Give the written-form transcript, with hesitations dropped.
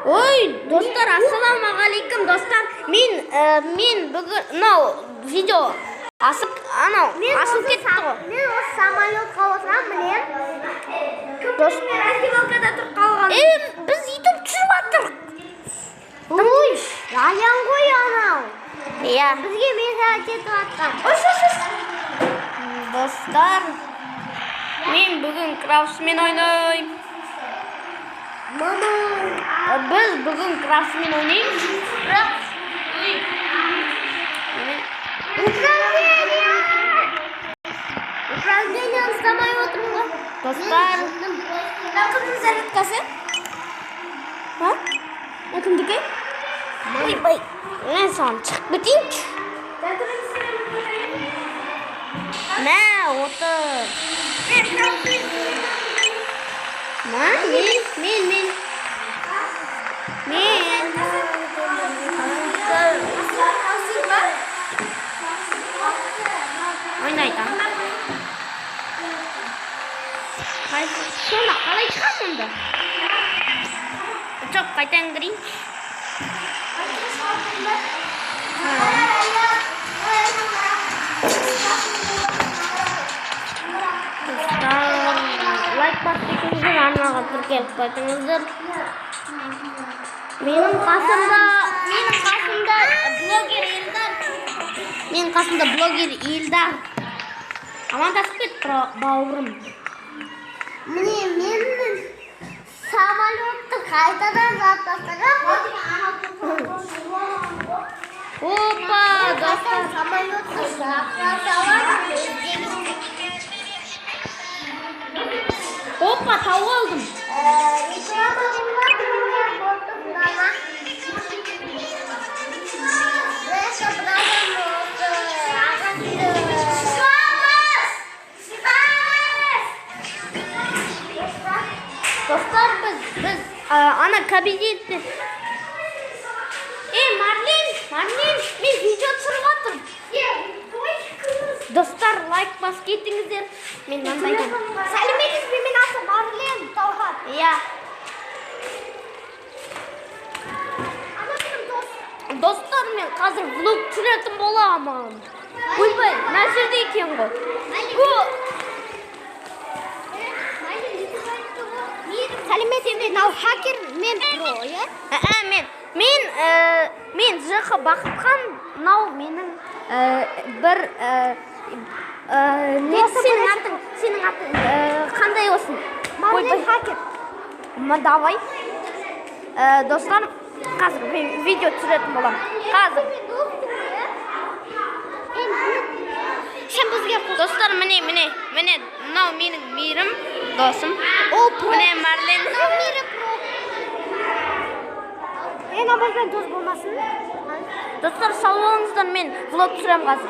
Ой, достар, ассалаумағалейкум, достар. Мен бүгін мынау видео асып, анау асылып кетті ғой. Мен осы самолетқа отырамын, міне. Дос, Раздевалкада тұрып қалған. Біз ютуб түсіріп жатырық. Ой, Раян ғой анау. Иә. Бізге мешать етіп жатқан. Ой, ой, ой. Достар, мен бүгін Крафтсмен ойнаймын. Мама. Біз бүгін Крафтсмен ойнаймыз. Бірақ Управление! Управление ұстамай отырмын ғой. Достар, Мына кімнің зарядкасы? Ха? Мына кімдікі? Ойбай, мен саған шығып кетейінші. Мә, отыр. Мә, мен, мен, мен. Мен. Ойнайды. Сонда қалай шығамын онда? Жоқ, қайтадан кірейінші. Достар, лайк басып кетіңіздер, арнаға тіркеліп қайтыңыздар. Менің қасымда блогер Елдар. Менің қасымда блогер Елдар. Амандасып кет, бауырым. Міне, мен самолетті қайтадан жауып тастаған. Опа, достар. Самолетті жапыра саламын. Опа, тауып алдым. Реклама қылып болды мынаны. Бірінші мынадан осы ағашты. Шығамыз! Шығамыз! Достар, біз ана кабинетте. Ей, Марлен, Марлен, мен видео түсіріп жатырмын. Достар, лайк басып кетіңіздер. Мен мынандай айтамын. Сәлеметсіз бе, мен аты Марлен Талғат. Иә. Ана менің досым. Достар, мен қазір влог түсіретін боламын. Ойбай, мына жерде екен ғой. О! Сәлеметсіз бе, мынау хакер, мен про, иә? Мен ЖХ Бақытхан, мынау менің бір не, сенің атың қандай болсын? Марлен Ойбай. Хакер. Ма, давай. Достар, қазір мен видео түсіретін боламын. Қазір. Сен бізге қос. Достар, міне, міне, міне, мынау менің Мейірім досым. О, про. Міне Марлен. Мынау Мейірі про. Мен абаймен дос болмасын. Достар, сау болыңыздар, мен влог түсіремін қазір.